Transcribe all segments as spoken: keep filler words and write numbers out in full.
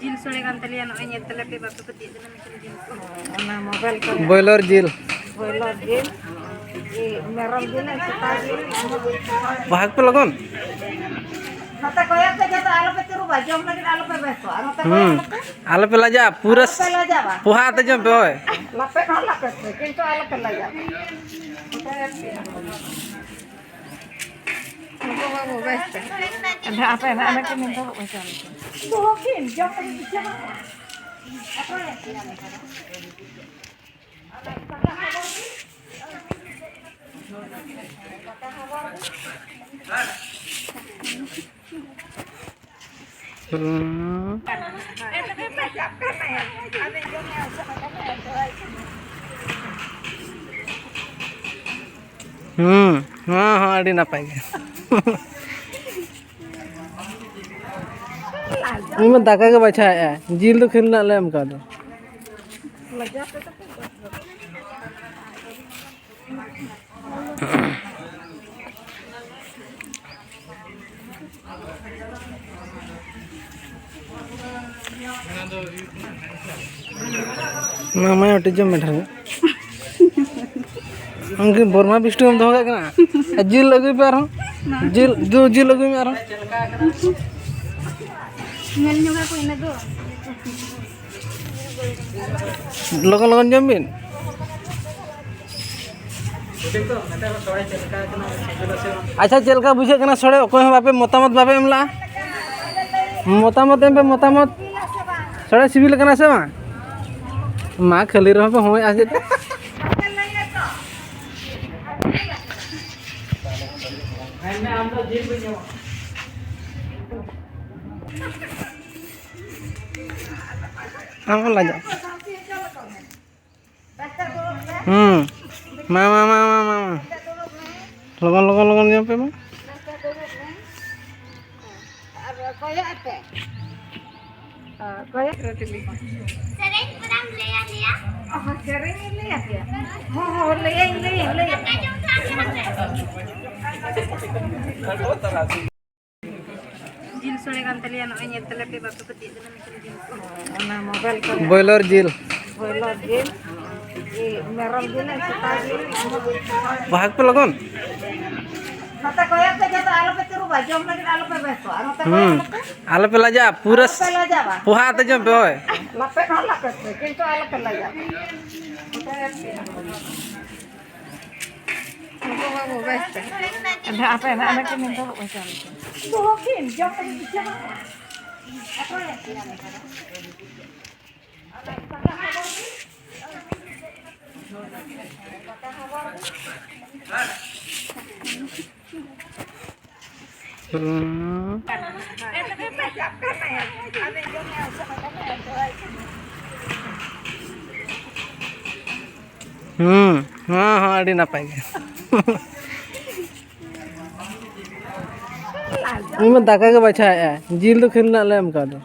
ᱡᱤᱞ ᱥᱚᱲᱮ ᱠᱟᱱ ᱛᱟᱞᱮᱭᱟ, ᱱᱚᱜᱼᱚᱭ ᱧᱮᱞ ᱛᱟᱞᱮ ᱯᱮ, ᱵᱟᱯᱮ ᱯᱟᱹᱛᱭᱟᱹᱜ ᱠᱟᱱᱟ ᱢᱮᱥᱤᱱ ᱡᱤᱞ ᱠᱚ᱾ ᱚᱱᱟ ᱢᱳᱵᱟᱭᱤᱞ ᱠᱚᱨᱮ᱾ ᱵᱚᱭᱞᱟᱨ ᱡᱤᱞ᱾ ᱵᱚᱭᱞᱟᱨ ᱡᱤᱞ, ᱤᱭᱟᱹ, ᱢᱮᱨᱚᱢ ᱡᱤᱞ, ᱥᱮᱛᱟ ᱡᱤᱞ᱾ ᱵᱟᱦᱟᱜᱽ ᱯᱮ ᱞᱚᱜᱚᱱ᱾ ᱱᱚᱛᱮ ᱠᱚᱭᱚᱜ ᱯᱮ, ᱡᱟᱛᱮ ᱟᱞᱚᱯᱮ ᱛᱩᱨᱩᱵᱟ, ᱡᱚᱢ ᱞᱟᱹᱜᱤᱫ ᱟᱞᱚᱯᱮ ᱵᱮᱥᱛᱚᱜᱼᱟ᱾ ᱱᱚᱛᱮ ᱦᱩᱸ᱾ ᱠᱚᱭᱚᱜ ᱯᱮ᱾ ᱟᱞᱚᱯᱮ ᱞᱟᱡᱟᱜᱼᱟ, ᱯᱩᱨᱟᱹ ᱟᱞᱚᱯᱮ ᱞᱟᱡᱟᱜᱼᱟ᱾ ᱯᱚᱦᱟ ᱟᱛᱮ ᱡᱚᱢ ᱯᱮ, ᱦᱳᱭ᱾ ᱞᱟᱯᱮ ᱦᱚᱸ ᱞᱟᱯᱮ ᱯᱮ, ᱠᱤᱱᱛᱩ ᱟᱞᱚᱯᱮ ᱞᱟᱡᱟᱜᱼᱟ᱾ ᱱᱩᱠᱩ ᱵᱟᱹᱵᱩ ᱵᱮᱥ ᱛᱮ᱾ ᱟᱫᱚ ᱟᱯᱮ ᱱᱟᱜ ᱚᱸᱰᱮ ᱠᱚ ᱱᱤᱛᱚᱜ ᱠᱚ ᱪᱟᱞᱟᱜ ᱠᱟᱱᱟ᱾ ᱫᱚᱦᱚ ᱠᱤᱱ, ᱡᱚᱢ ᱞᱟᱹᱜᱤᱫ ᱠᱤᱱ ᱪᱟᱞᱟᱜ ᱠᱟᱱᱟ᱾ ᱦᱩᱸ᱾ ᱦᱩᱸ, ᱦᱚᱸ, ᱦᱚᱸ, ᱟᱹᱰᱤ ᱱᱟᱯᱟᱭ ᱜᱮ᱾ ᱤᱧ ᱢᱟ ᱫᱟᱠᱟ ᱜᱮ ᱵᱟᱪᱷᱟᱣᱮᱫᱼᱟ, ᱡᱤᱞ ᱫᱚ ᱠᱷᱟᱹᱞᱤ ᱱᱟᱜ ᱞᱮ ᱮᱢ ᱠᱟᱣᱫᱮ᱾ ᱢᱟ, ᱢᱟ, ᱟᱹᱴᱤ ᱡᱚᱢ ᱢᱮ ᱰᱷᱮᱨ ᱧᱚᱜ᱾ ᱟᱢ ᱠᱤ ᱵᱚᱨᱢᱟ ᱵᱤᱥᱴᱩᱢ ᱫᱚᱦᱚ ᱠᱟᱜ ᱠᱟᱱᱟ? ᱟᱨ ᱡᱤᱞ ᱟᱹᱜᱩᱭ ᱯᱮ ᱟᱨᱦᱚᱸ᱾ ᱡᱤᱞ, ᱡᱤᱞ, ᱡᱤᱞ ᱟᱹᱜᱩᱭ ᱢᱮ ᱟᱨᱦᱚᱸ᱾ ᱧᱮᱞ ᱧᱚᱜᱟ ᱠᱚ ᱤᱱᱟᱹ ᱫᱚ᱾ ᱞᱚᱜᱚᱱ ᱞᱚᱜᱚᱱ ᱡᱚᱢ ᱵᱤᱱ᱾ ᱟᱪᱪᱷᱟ, ᱪᱮᱫ ᱞᱮᱠᱟ ᱵᱩᱡᱷᱟᱹᱜ ᱠᱟᱱᱟ ᱥᱚᱲᱮ? ᱚᱠᱚᱭ ᱦᱚᱸ ᱵᱟᱯᱮ ᱢᱚᱛᱟᱢᱚᱛ ᱵᱟᱯᱮ ᱮᱢ ᱞᱟᱜᱼᱟ᱾ ᱢᱚᱛᱟᱢᱚᱛ ᱮᱢ ᱯᱮ, ᱢᱚᱛᱟᱢᱚᱛ᱾ ᱥᱚᱲᱮ ᱥᱤᱵᱤᱞ ᱠᱟᱱᱟ ᱥᱮ ᱵᱟᱝ? ᱢᱟ, ᱠᱷᱟᱹᱞᱤ ᱨᱮᱦᱚᱸ ᱯᱮ ᱦᱚᱸᱭ ᱟᱥᱮ᱾ ᱟᱢ ᱦᱚᱸ ᱞᱟᱡᱟᱜ᱾ ᱦᱩᱸ᱾ ᱢᱟ, ᱢᱟ, ᱢᱟ᱾ ᱞᱚᱜᱚᱱ, ᱞᱚᱜᱚᱱ, ᱞᱚᱜᱚᱱ ᱧᱟᱢ ᱯᱮ ᱢᱟ᱾ ᱟᱨ ᱠᱚᱭᱚᱜ ᱟᱯᱮ᱾ ᱦᱳᱭ, ᱠᱚᱭᱚᱜ᱾ ᱥᱮᱨᱮᱧ ᱯᱮᱲᱟᱢ ᱞᱟᱹᱭ ᱟᱞᱮᱭᱟ? ᱚ, ᱥᱮᱨᱮᱧ ᱤᱧ ᱞᱟᱹᱭ ᱟᱯᱮᱭᱟ? ᱦᱚᱸ, ᱦᱚᱸ, ᱞᱟᱹᱭᱟᱹᱧ, ᱞᱟᱹᱭᱟᱹᱧ, ᱞᱟᱹᱭᱟᱹᱧ᱾ ᱫᱟᱠᱟ ᱡᱚᱢ ᱥᱟᱱᱟ ᱠᱟᱱᱟ ᱥᱮ? ᱥᱚᱲᱮ ᱠᱟᱱ ᱛᱟᱞᱮᱭᱟ, ᱱᱚᱜᱼᱚᱭ ᱧᱮᱞ ᱛᱟᱞᱮ ᱯᱮ, ᱵᱟᱯᱮ ᱯᱟᱹᱛᱭᱟᱹᱜ ᱠᱟᱱᱟ, ᱢᱮᱱᱠᱷᱟᱱ ᱡᱤᱞ ᱠᱚ᱾ ᱚᱱᱟ ᱢᱳᱵᱟᱭᱤᱞ ᱠᱚᱨᱮ᱾ ᱵᱚᱭᱞᱟᱨ ᱡᱤᱞ᱾ ᱵᱚᱭᱞᱟᱨ ᱡᱤᱞ, ᱤᱭᱟᱹ, ᱢᱮᱨᱚᱢ ᱡᱤᱞ, ᱥᱮᱛᱟ ᱡᱤᱞ᱾ ᱵᱟᱦᱟᱜ ᱯᱮ ᱞᱚᱜᱚᱱ᱾ ᱱᱚᱛᱮ ᱠᱚᱭᱚᱜ ᱯᱮ, ᱡᱚᱛᱚ ᱟᱞᱚᱯᱮ ᱛᱩᱨᱩᱵᱟ, ᱡᱚᱢ ᱞᱟᱹᱜᱤᱫ ᱟᱞᱚᱯᱮ ᱵᱮᱥᱚᱜᱼᱟ᱾ ᱱᱚᱛᱮ ᱦᱩᱸ᱾ ᱠᱚᱭᱚᱜ ᱯᱮ᱾ ᱟᱞᱚᱯᱮ ᱞᱟᱡᱟᱜᱼᱟ, ᱯᱩᱨᱟᱹ ᱟᱞᱚᱯᱮ ᱞᱟᱡᱟᱜᱼᱟ᱾ ᱯᱚᱦᱟ ᱟᱛᱮ ᱡᱚᱢ ᱯᱮ, ᱦᱳᱭ᱾ ᱞᱟᱯᱮ ᱦᱚᱸ ᱞᱟᱯᱮ ᱯᱮ, ᱠᱤᱱᱛᱩ ᱟᱞᱚᱯᱮ ᱞᱟᱡᱟᱜᱼᱟ᱾ ᱩᱱᱠᱩ ᱵᱟᱹᱵᱩ ᱵᱮᱥ ᱛᱮ᱾ ᱟᱫᱚ ᱟᱯᱮ ᱱᱟᱜ ᱚᱱᱟ ᱠᱚ ᱢᱮᱱ ᱫᱚ ᱚᱠᱚᱭ ᱪᱚ ᱟᱞᱮ ᱴᱷᱮᱱ᱾ ᱫᱚᱦᱚ ᱠᱤᱱ, ᱡᱚᱢ ᱞᱟᱹᱜᱤᱫ ᱪᱟᱵᱟ᱾ ᱦᱩᱸ᱾ ᱦᱩᱸ, ᱦᱚᱸ, ᱦᱚᱸ, ᱟᱹᱰᱤ ᱱᱟᱯᱟᱭ ᱜᱮ᱾ ᱤᱧ ᱢᱟ ᱫᱟᱠᱟ ᱜᱮ ᱵᱟᱪᱷᱟᱣᱮᱫᱼᱟ, ᱡᱤᱞ ᱫᱚ ᱠᱷᱟᱹᱞᱤ ᱱᱟᱜ ᱞᱮ ᱮᱢ ᱠᱟᱣᱫᱮ᱾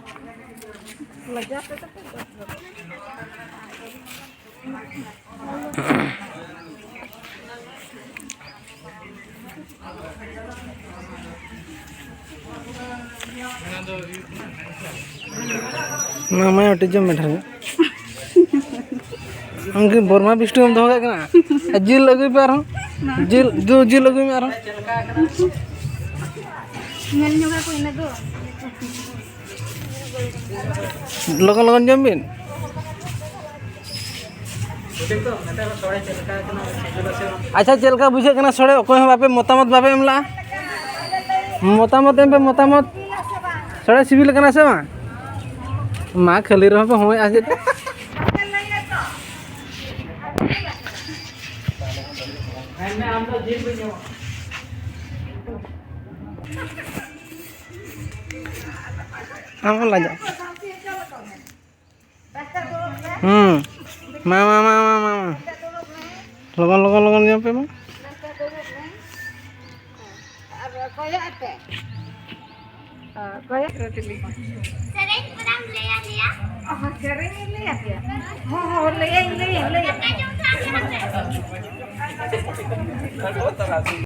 ᱚᱱᱟ ᱢᱟᱭᱟ ᱢᱤᱫᱴᱤᱡ ᱡᱚᱢ ᱢᱮ ᱰᱷᱮᱨ ᱧᱚᱜ᱾ ᱟᱢ ᱠᱤ ᱵᱚᱨᱢᱟ ᱵᱤᱥᱴᱩ ᱮᱢ ᱫᱚᱦᱚ ᱠᱟᱜ ᱠᱟᱱᱟ? ᱟᱨ ᱡᱤᱞ ᱟᱹᱜᱩᱭ ᱯᱮ ᱟᱨᱦᱚᱸ᱾ ᱡᱤᱞ, ᱡᱤᱞ, ᱡᱤᱞ ᱟᱹᱜᱩᱭ ᱢᱮ ᱟᱨᱦᱚᱸ᱾ ᱧᱮᱞ ᱧᱚᱜᱟ ᱠᱚ ᱤᱱᱟᱹ ᱫᱚ᱾ ᱞᱚᱜᱚᱱ ᱞᱚᱜᱚᱱ ᱡᱚᱢ ᱵᱤᱱ᱾ ᱟᱪᱪᱷᱟ, ᱪᱮᱫ ᱞᱮᱠᱟ ᱵᱩᱡᱷᱟᱹᱜ ᱠᱟᱱᱟ ᱥᱚᱲᱮ? ᱚᱠᱚᱭ ᱦᱚᱸ ᱵᱟᱯᱮ ᱢᱚᱛᱟᱢᱚᱛ ᱵᱟᱯᱮ ᱮᱢ ᱞᱟᱜᱼᱟ᱾ ᱢᱚᱛᱟᱢᱚᱛ ᱮᱢ ᱯᱮ, ᱢᱚᱛᱟᱢᱚᱛ᱾ ᱥᱚᱲᱮ ᱥᱤᱵᱤᱞ ᱠᱟᱱᱟ ᱥᱮ ᱵᱟᱝ? ᱢᱟ, ᱠᱷᱟᱹᱞᱤ ᱨᱮᱦᱚᱸ ᱯᱮ ᱦᱚᱸᱭ ᱟᱥᱮ᱾ ᱟᱢ ᱦᱚᱸ ᱞᱟᱡᱟᱜ᱾ ᱦᱩᱸ᱾ ᱢᱟ, ᱢᱟ, ᱢᱟ᱾ ᱞᱚᱜᱚᱱ, ᱞᱚᱜᱚᱱ, ᱞᱚᱜᱚᱱ ᱧᱚᱜ ᱯᱮ ᱢᱟ᱾ ᱟᱨ ᱠᱚᱭᱚᱜ ᱟᱯᱮ᱾ ᱦᱳᱭ, ᱠᱚᱭᱚᱜ᱾ ᱥᱮᱨᱮᱧ ᱯᱮᱲᱟᱢ ᱞᱟᱹᱭ ᱟᱞᱮᱭᱟ? ᱚ, ᱥᱮᱨᱮᱧ ᱤᱧ ᱞᱟᱹᱭ ᱟᱯᱮᱭᱟ? ᱦᱚᱸ, ᱦᱚᱸ, ᱞᱟᱹᱭᱟᱹᱧ, ᱞᱟᱹᱭᱟᱹᱧ, ᱞᱟᱹᱭᱟᱹᱧ᱾ ᱫᱟᱠᱟ ᱡᱚᱢ ᱛᱮ ᱟᱞᱮ ᱦᱚᱸ ᱥᱮᱨᱮᱧ᱾